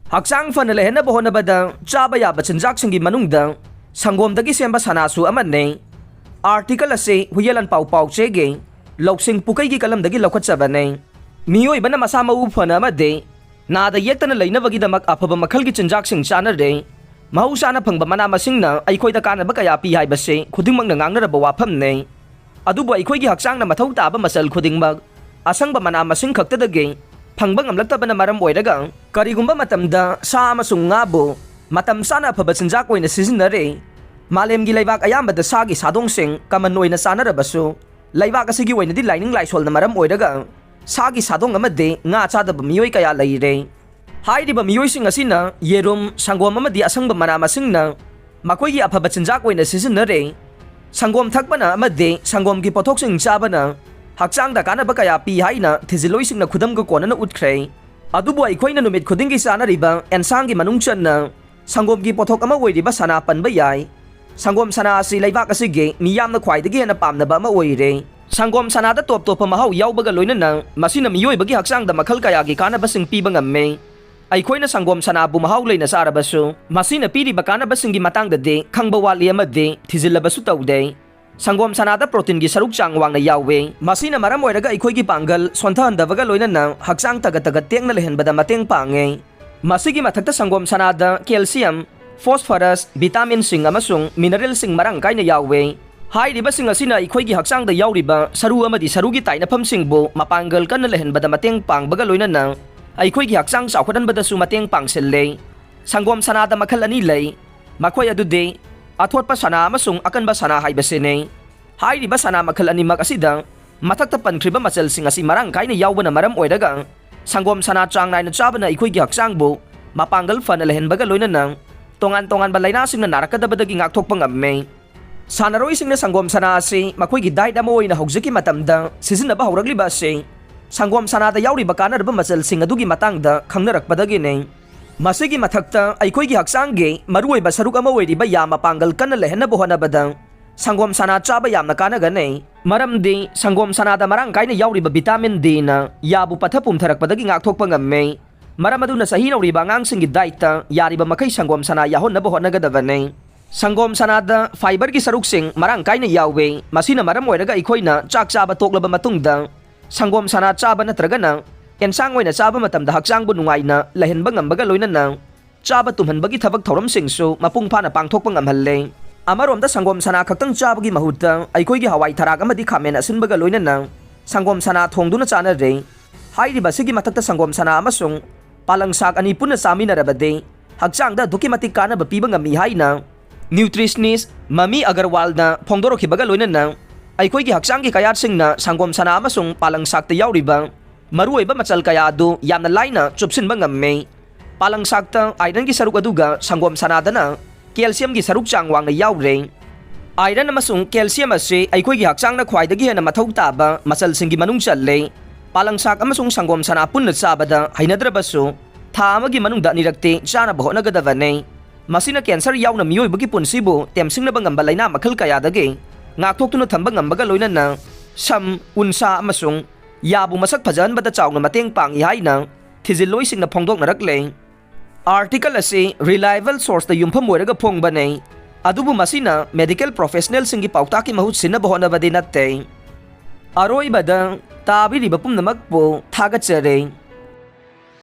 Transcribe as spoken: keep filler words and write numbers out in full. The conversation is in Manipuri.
ꯍꯛꯆꯥꯡ ꯐꯅ ꯂꯩꯍꯟꯅꯕ ꯍꯣꯠꯅꯕꯗ ꯆꯥꯕ ꯌꯥꯕ ꯆꯤꯟꯖꯥꯛꯁꯤꯡꯒꯤ ꯃꯅꯨꯡꯗ ꯁꯪꯒꯣꯝꯗꯒꯤ ꯁꯦꯝꯕ ꯁꯅꯥꯁꯨ ꯑꯃꯅꯤ꯫ ꯑꯥꯔꯇꯤꯀꯜ ꯑꯁꯤ ꯍꯨꯌꯦꯟ ꯂꯥꯟꯄꯥꯎ ꯄꯥꯎꯆꯦꯒꯤ ꯂꯧꯁꯤꯡ ꯄꯨꯀꯩꯒꯤ ꯀꯂꯝꯗꯒꯤ ꯂꯧꯈꯠꯆꯕꯅꯤ꯫ ꯃꯤꯑꯣꯏꯕꯅ ꯃꯁꯥ ꯃꯎ ꯐꯅ ꯑꯃꯗꯤ ꯅꯥꯗ ꯌꯦꯛꯇꯅ ꯂꯩꯅꯕꯒꯤꯗꯃꯛ ꯑꯐꯕ ꯃꯈꯜꯒꯤ ꯆꯤꯟꯖꯥꯛꯁꯤꯡ ꯆꯥꯅꯔꯦ꯫ ꯃꯍꯧꯁꯥꯅ ꯐꯪꯕ ꯃꯅꯥ ꯃꯁꯤꯡꯅ ꯑꯩꯈꯣꯏꯗ ꯀꯥꯟꯅꯕ ꯀꯌꯥ ꯄꯤ ꯍꯥꯏꯕꯁꯤ ꯈꯨꯗꯤꯡꯃꯛꯅ ꯉꯥꯡꯅꯔꯕ ꯋꯥꯐꯝꯅꯤ꯫ ꯑꯗꯨꯕꯨ ꯑꯩꯈꯣꯏꯒꯤ ꯍꯛꯆꯥꯡꯅ ꯃꯊꯧ ꯇꯥꯕ ꯃꯆꯜ ꯈꯨꯗꯤꯡꯃꯛ ꯑꯁꯪꯕ ꯃꯅꯥ ꯃꯁꯤꯡ ꯈꯛꯇꯗꯒꯤ ꯐꯪꯕ ꯉꯝꯂꯛꯇꯕꯅ ꯃꯔꯝ ꯑꯣꯏꯔꯒ, ꯀꯔꯤꯒꯨꯝꯕ ꯃꯇꯝꯗ ꯁꯥ ꯑꯃꯁꯨꯡ ꯉꯥꯕꯨ ꯃꯇꯝ ꯆꯥꯅ ꯑꯐꯕ ꯆꯤꯟꯖꯥꯛ ꯑꯣꯏꯅ ꯁꯤꯖꯤꯟꯅꯔꯦ꯫ ꯃꯥꯂꯦꯝꯒꯤ ꯂꯩꯕꯥꯛ ꯑꯌꯥꯝꯕꯗ ꯁꯥꯒꯤ ꯁꯥꯗꯣꯡꯁꯤꯡ ꯀꯃꯟ ꯑꯣꯏꯅ ꯆꯥꯅꯔꯕꯁꯨ, ꯂꯩꯕꯥꯛ ꯑꯁꯤꯒꯤ ꯑꯣꯏꯅꯗꯤ ꯂꯥꯏꯅꯤꯡ ꯂꯥꯏꯁꯣꯜꯅ ꯃꯔꯝ ꯑꯣꯏꯔꯒ ꯁꯥꯒꯤ ꯁꯥꯗꯣꯡ ꯑꯃꯗꯤ ꯉꯥ ꯆꯥꯗꯕ ꯃꯤꯑꯣꯏ ꯀꯌꯥ ꯂꯩꯔꯦ꯫ ꯍꯥꯏꯔꯤꯕ ꯃꯤꯑꯣꯏꯁꯤꯡ ꯑꯁꯤꯅ ꯌꯦꯔꯨꯝ, ꯁꯪꯒꯣꯝ ꯑꯃꯗꯤ ꯑꯁꯪꯕ ꯃꯅꯥ ꯃꯁꯤꯡꯅ ꯃꯈꯣꯏꯒꯤ ꯑꯐꯕ ꯆꯤꯟꯖꯥꯛ ꯑꯣꯏꯅ ꯁꯤꯖꯤꯟꯅꯔꯦ꯫ ꯁꯪꯒꯣꯝ ꯊꯛꯄꯅ ꯑꯃꯗꯤ ꯁꯪꯒꯣꯝꯒꯤ ꯄꯣꯠꯊꯣꯛꯁꯤꯡ ꯆꯥꯕꯅ ꯍꯛꯆꯥꯡꯗ ꯀꯥꯟꯅꯕ ꯀꯌꯥ ꯄꯤ ꯍꯥꯏꯅ ꯊꯤꯖꯤꯜꯂꯣꯏꯁꯤꯡꯅ ꯈꯨꯗꯝꯒ ꯀꯣꯟꯅꯅ ꯎꯠꯈ꯭ꯔꯦ꯫ ꯑꯗꯨꯕꯨ ꯑꯩꯈꯣꯏꯅ ꯅꯨꯃꯤꯠ ꯈꯨꯗꯤꯡꯒꯤ ꯆꯥꯅꯔꯤꯕ ꯑꯦꯟꯁꯥꯡꯒꯤ ꯃꯅꯨꯡ ꯆꯟꯅ ꯁꯪꯒꯣꯝꯒꯤ ꯄꯣꯠꯊꯣꯛ ꯑꯃ ꯑꯣꯏꯔꯤꯕ ꯁꯅꯥ ꯄꯟꯕ ꯌꯥꯏ꯫ ꯁꯪꯒꯣꯝ ꯁꯅꯥ ꯑꯁꯤ ꯂꯩꯕꯥꯛ ꯑꯁꯤꯒꯤ ꯃꯤꯌꯥꯝꯅ ꯈ꯭ꯋꯥꯏꯗꯒꯤ ꯍꯦꯟꯅ ꯄꯥꯝꯅꯕ ꯑꯃ ꯑꯣꯏꯔꯦ꯫ ꯁꯪꯒꯣꯝ ꯁꯅꯥꯗ ꯇꯣꯞ ꯇꯣꯞꯄ ꯃꯍꯥꯎ ꯌꯥꯎꯕꯒ ꯂꯣꯏꯅꯅ ꯃꯁꯤꯅ ꯃꯤꯑꯣꯏꯕꯒꯤ ꯍꯛꯆꯥꯡꯗ ꯃꯈꯜ ꯀꯌꯥꯒꯤ ꯀꯥꯟꯅꯕꯁꯤꯡ ꯄꯤꯕ ꯉꯝꯃꯤ꯫ ꯑꯩꯈꯣꯏꯅ ꯁꯪꯒꯣꯝ ꯁꯅꯥꯕꯨ ꯃꯍꯥꯎ ꯂꯩꯅ ꯆꯥꯔꯕꯁꯨ, ꯃꯁꯤꯅ ꯄꯤꯔꯤꯕ ꯀꯥꯟꯅꯕꯁꯤꯡꯒꯤ ꯃꯇꯥꯡꯗꯗꯤ ꯈꯪꯕ ꯋꯥꯠꯂꯤ ꯑꯃꯗꯤ ꯊꯤꯖꯤꯜꯂꯕꯁꯨ ꯇꯧꯗꯦ꯫ ꯁꯪꯒꯣꯝ ꯁꯅꯥꯗ ꯄ꯭ꯔꯣꯇꯤꯟꯒꯤ ꯁꯔꯨꯛ ꯆꯥꯡ ꯋꯥꯡꯅ ꯌꯥꯎꯋꯦ꯫ ꯃꯁꯤꯅ ꯃꯔꯝ ꯑꯣꯏꯔꯒ ꯑꯩꯈꯣꯏꯒꯤ ꯄꯥꯡꯒꯜ ꯁꯣꯟꯊꯍꯟꯗꯕꯒ ꯂꯣꯏꯅꯅ ꯍꯛꯆꯥꯡ ꯇꯒꯠ ꯇꯒꯠ ꯇꯦꯛꯅ ꯂꯩꯍꯟꯕꯗ ꯃꯇꯦꯡ ꯄꯥꯡꯉꯦ꯫ ꯃꯁꯤꯒꯤ ꯃꯊꯛꯇ ꯁꯪꯒꯣꯝ ꯁꯅꯥꯗ ꯀꯦꯜꯁꯤꯌꯝ, ꯐꯣꯁꯐꯔꯁ, ꯚꯤꯇꯥꯃꯤꯟꯁꯤꯡ ꯑꯃꯁꯨꯡ ꯃꯤꯅꯔꯦꯜꯁꯤꯡ ꯃꯔꯥꯡ ꯀꯥꯏꯅ ꯌꯥꯎꯋꯦ꯫ ꯍꯥꯏꯔꯤꯕꯁꯤꯡ ꯑꯁꯤꯅ ꯑꯩꯈꯣꯏꯒꯤ ꯍꯛꯆꯥꯡꯗ ꯌꯥꯎꯔꯤꯕ ꯁꯔꯨ ꯑꯃꯗꯤ ꯁꯔꯨꯒꯤ ꯇꯥꯏꯅꯐꯝꯁꯤꯡꯕꯨ ꯃꯄꯥꯡꯒꯜ ꯀꯟꯅ ꯂꯩꯍꯟꯕꯗ ꯃꯇꯦꯡ ꯄꯥꯡꯕꯒ ꯂꯣꯏꯅꯅ ꯑꯩꯈꯣꯏꯒꯤ ꯍꯛꯆꯥꯡ ꯆꯥꯎꯈꯠꯍꯟꯕꯗꯁꯨ ꯃꯇꯦꯡ ꯄꯥꯡꯁꯤꯜꯂꯦ꯫ ꯁꯪꯒꯣꯝ ꯁꯅꯥꯗ ꯃꯈꯜ ꯑꯅꯤ ꯂꯩ꯫ ꯃꯈꯣꯏ ꯑꯗꯨꯗꯤ ꯑꯊꯣꯠꯄ ꯁꯅꯥ ꯑꯃꯁꯨꯡ ꯑꯀꯟꯕ ꯁꯅꯥ ꯍꯥꯏꯕꯁꯤꯅꯤ꯫ ꯍꯥꯏꯔꯤꯕ ꯁꯅꯥ ꯃꯈꯜ ꯑꯅꯤꯃꯛ ꯑꯁꯤꯗ ꯃꯊꯛꯇ ꯄꯟꯈ꯭ꯔꯤꯕ ꯃꯆꯜꯁꯤꯡ ꯑꯁꯤ ꯃꯔꯥꯡ ꯀꯥꯏꯅ ꯌꯥꯎꯕꯅ ꯃꯔꯝ ꯑꯣꯏꯔꯒ, ꯁꯪꯒꯣꯝ ꯁꯅꯥ ꯆꯥꯡ ꯅꯥꯏꯅ ꯆꯥꯕꯅ ꯑꯩꯈꯣꯏꯒꯤ ꯍꯛꯆꯥꯡꯕꯨ ꯃꯄꯥꯡꯒꯜ ꯐꯅ ꯂꯩꯍꯟꯕꯒ ꯂꯣꯏꯅꯅ ꯇꯣꯉꯥꯟ ꯇꯣꯉꯥꯟꯕ ꯂꯥꯏꯅꯥꯁꯤꯡꯅ ꯅꯥꯔꯛꯀꯗꯕꯗꯒꯤ ꯉꯥꯛꯊꯣꯛꯄ ꯉꯝꯃꯤ꯫ ꯁꯥꯟꯅꯔꯣꯏꯁꯤꯡꯅ ꯁꯪꯒꯣꯝ ꯁꯅꯥ ꯑꯁꯤ ꯃꯈꯣꯏꯒꯤ ꯗꯥꯏꯠ ꯑꯃ ꯑꯣꯏꯅ ꯍꯧꯖꯤꯛꯀꯤ ꯃꯇꯝꯗ ꯁꯤꯖꯤꯟꯅꯕ ꯍꯧꯔꯛꯂꯤꯕ ꯑꯁꯤ ꯁꯪꯒꯣꯝ ꯁꯅꯥꯗ ꯌꯥꯎꯔꯤꯕ ꯀꯥꯟꯅꯔꯕ ꯃꯆꯜꯁꯤꯡ ꯑꯗꯨꯒꯤ ꯃꯇꯥꯡꯗ ꯈꯪꯅꯔꯛꯄꯗꯒꯤꯅꯤ꯫ ꯃꯁꯤꯒꯤ ꯃꯊꯛꯇ, ꯑꯩꯈꯣꯏꯒꯤ ꯍꯛꯆꯥꯡꯒꯤ ꯃꯔꯨꯑꯣꯏꯕ ꯁꯔꯨꯛ ꯑꯃ ꯑꯣꯏꯔꯤꯕ ꯌꯥ ꯃꯄꯥꯡꯒꯜ ꯀꯟꯅ ꯂꯩꯍꯟꯅꯕ ꯍꯣꯠꯅꯕꯗ ꯁꯪꯒꯣꯝ ꯁꯅꯥ ꯆꯥꯕ ꯌꯥꯝꯅ ꯀꯥꯟꯅꯒꯅꯤ꯫ ꯃꯔꯝꯗꯤ ꯁꯪꯒꯣꯝ ꯁꯅꯥꯗ ꯃꯔꯥꯡ ꯀꯥꯏꯅ ꯌꯥꯎꯔꯤꯕ ꯚꯤꯇꯥꯃꯤꯟ ꯗꯤꯅ ꯌꯥꯕꯨ ꯄꯠꯊ ꯄꯨꯝꯊꯔꯛꯄꯗꯒꯤ ꯉꯥꯛꯊꯣꯛꯄ ꯉꯝꯃꯤ꯫ ꯃꯔꯝ ꯑꯗꯨꯅ ꯆꯍꯤ ꯅꯧꯔꯤꯕ ꯑꯉꯥꯡꯁꯤꯡꯒꯤ dietꯇ ꯌꯥꯔꯤꯕ ꯃꯈꯩ ꯁꯪꯒꯣꯝ ꯁꯅꯥ ꯌꯥꯎꯍꯟꯅꯕ ꯍꯣꯠꯅꯒꯗꯕꯅꯤ꯫ ꯁꯪꯒꯣꯝ ꯁꯅꯥꯗ fiberꯒꯤ ꯁꯔꯨꯛꯁꯤꯡ ꯃꯔꯥꯡ ꯀꯥꯏꯅ ꯌꯥꯎꯋꯤ꯫ ꯃꯁꯤꯅ ꯃꯔꯝ ꯑꯣꯏꯔꯒ ꯑꯩꯈꯣꯏꯅ ꯆꯥꯛ ꯆꯥꯕ ꯇꯣꯛꯂꯕ ꯃꯇꯨꯡꯗ ꯁꯪꯒꯣꯝ ꯁꯅꯥ ꯆꯥꯕ ꯅꯠꯇ꯭ꯔꯒꯅ ꯑꯦꯟꯁꯥꯡ ꯑꯣꯏꯅ ꯆꯥꯕ ꯃꯇꯝꯗ ꯍꯛꯆꯥꯡꯕꯨ ꯅꯨꯡꯉꯥꯏꯅ ꯂꯩꯍꯟꯕ ꯉꯝꯕꯒ ꯂꯣꯏꯅꯅ ꯆꯥꯕ ꯇꯨꯝꯍꯟꯕꯒꯤ ꯊꯕꯛ ꯊꯧꯔꯝꯁꯤꯡꯁꯨ ꯃꯄꯨꯡ ꯐꯥꯅ ꯄꯥꯡꯊꯣꯛꯄ ꯉꯝꯍꯜꯂꯦ꯫ ꯑꯃꯔꯣꯝꯗ ꯁꯪꯒꯣꯝ ꯁꯅꯥ ꯈꯛꯇꯪ ꯆꯥꯕꯒꯤ ꯃꯍꯨꯠꯇ ꯑꯩꯈꯣꯏꯒꯤ ꯍꯋꯥꯏ ꯊꯔꯥꯛ ꯑꯃꯗꯤ ꯈꯥꯃꯦꯟ ꯑꯁꯤꯟꯕꯒ ꯂꯣꯏꯅꯅ ꯁꯪꯒꯣꯝ ꯁꯅꯥ ꯊꯣꯡꯗꯨꯅ ꯆꯥꯅꯔꯦ꯫ ꯍꯥꯏꯔꯤꯕ ꯑꯁꯤꯒꯤ ꯃꯊꯛꯇ ꯁꯪꯒꯣꯝ ꯁꯅꯥ ꯑꯃꯁꯨꯡ ꯄꯥꯂꯪ ꯁꯥꯛ ꯑꯅꯤ ꯄꯨꯟꯅ ꯆꯥꯃꯤꯟꯅꯔꯕꯗꯤ ꯍꯛꯆꯥꯡꯗ ꯑꯗꯨꯛꯀꯤ ꯃꯇꯤꯛ ꯀꯥꯟꯅꯕ ꯄꯤꯕ ꯉꯝꯃꯤ ꯍꯥꯏꯅ nutritionist ꯃꯃꯤ ꯑꯒꯔꯋꯥꯜꯅ ꯐꯣꯡꯗꯣꯔꯛꯈꯤꯕꯒ ꯂꯣꯏꯅꯅ ꯑꯩꯈꯣꯏꯒꯤ ꯍꯛꯆꯥꯡꯒꯤ ꯀꯌꯥꯠꯁꯤꯡꯅ ꯁꯪꯒꯣꯝ ꯁꯅꯥ ꯑꯃꯁꯨꯡ ꯄꯥꯂꯪ ꯁꯥꯛꯇ ꯌꯥꯎꯔꯤꯕ ꯃꯔꯨꯑꯣꯏꯕ ꯃꯆꯜ ꯀꯌꯥ ꯑꯗꯨ ꯌꯥꯝꯅ ꯂꯥꯏꯅ ꯆꯨꯞꯁꯤꯟꯕ ꯉꯝꯃꯤ꯫ ꯄꯥꯂꯪ ꯁꯥꯛꯇ ironꯒꯤ ꯁꯔꯨꯛ ꯑꯗꯨꯒ ꯁꯪꯒꯣꯝ ꯁꯅꯥꯗꯅ calciumꯒꯤ ꯁꯔꯨꯛ ꯆꯥꯡ ꯋꯥꯡꯅ ꯌꯥꯎꯔꯦ꯫ Iron ꯑꯃꯁꯨꯡ calcium ꯑꯁꯤ ꯑꯩꯈꯣꯏꯒꯤ ꯍꯛꯆꯥꯡꯅ ꯈ꯭ꯋꯥꯏꯗꯒꯤ ꯍꯦꯟꯅ ꯃꯊꯧ ꯇꯥꯕ ꯃꯆꯜꯁꯤꯡꯒꯤ ꯃꯅꯨꯡ ꯆꯜꯂꯦ꯫ ꯄꯥꯂꯪ ꯁꯥꯛ ꯑꯃꯁꯨꯡ ꯁꯪꯒꯣꯝ ꯁꯅꯥ ꯄꯨꯟꯅ ꯆꯥꯕꯗ ꯍꯩꯅꯗ꯭ꯔꯕꯁꯨ, ꯊꯥ ꯑꯃꯒꯤ ꯃꯅꯨꯡꯗ ꯑꯅꯤꯔꯛꯇꯤ ꯆꯥꯅꯕ ꯍꯣꯠꯅꯒꯗꯕꯅꯤ꯫ ꯃꯁꯤꯅ cancer ꯌꯥꯎꯅ ꯃꯤꯑꯣꯏꯕꯒꯤ ꯄꯨꯟꯁꯤꯕꯨ ꯇꯦꯝꯁꯤꯡꯅꯕ ꯉꯝꯕ ꯂꯥꯏꯅꯥ ꯃꯈꯜ ꯀꯌꯥꯗꯒꯤ ꯉꯥꯛꯊꯣꯛꯇꯨꯅ ꯊꯝꯕ ꯉꯝꯕꯒ ꯂꯣꯏꯅꯅ ꯁꯝ, ꯎꯟꯁꯥ ꯑꯃꯁꯨꯡ ꯌꯥꯕꯨ ꯃꯁꯛ ꯐꯖꯍꯟꯕꯗ ꯆꯥꯎꯅ ꯃꯇꯦꯡ ꯄꯥꯡꯏ ꯍꯥꯏꯅ ꯊꯤꯖꯤꯜꯂꯣꯏꯁꯤꯡꯅ ꯐꯣꯡꯗꯣꯛꯅꯔꯛꯂꯦ꯫ Article ꯑꯁꯤ reliable sourceꯇ ꯌꯨꯝꯐꯝ ꯑꯣꯏꯔꯒ ꯐꯣꯡꯕꯅꯤ, ꯑꯗꯨꯕꯨ ꯃꯁꯤꯅ medical professionalꯁꯤꯡꯒꯤ ꯄꯥꯎꯇꯥꯛꯀꯤ ꯃꯍꯨꯠ ꯁꯤꯟꯅꯕ ꯍꯣꯠꯅꯕꯗꯤ ꯅꯠꯇꯦ꯫ ꯑꯔꯣꯏꯕꯗ, ꯇꯥꯕꯤꯔꯤꯕ ꯄꯨꯝꯅꯃꯛꯄꯨ ꯊꯥꯒꯠꯆꯔꯤ꯫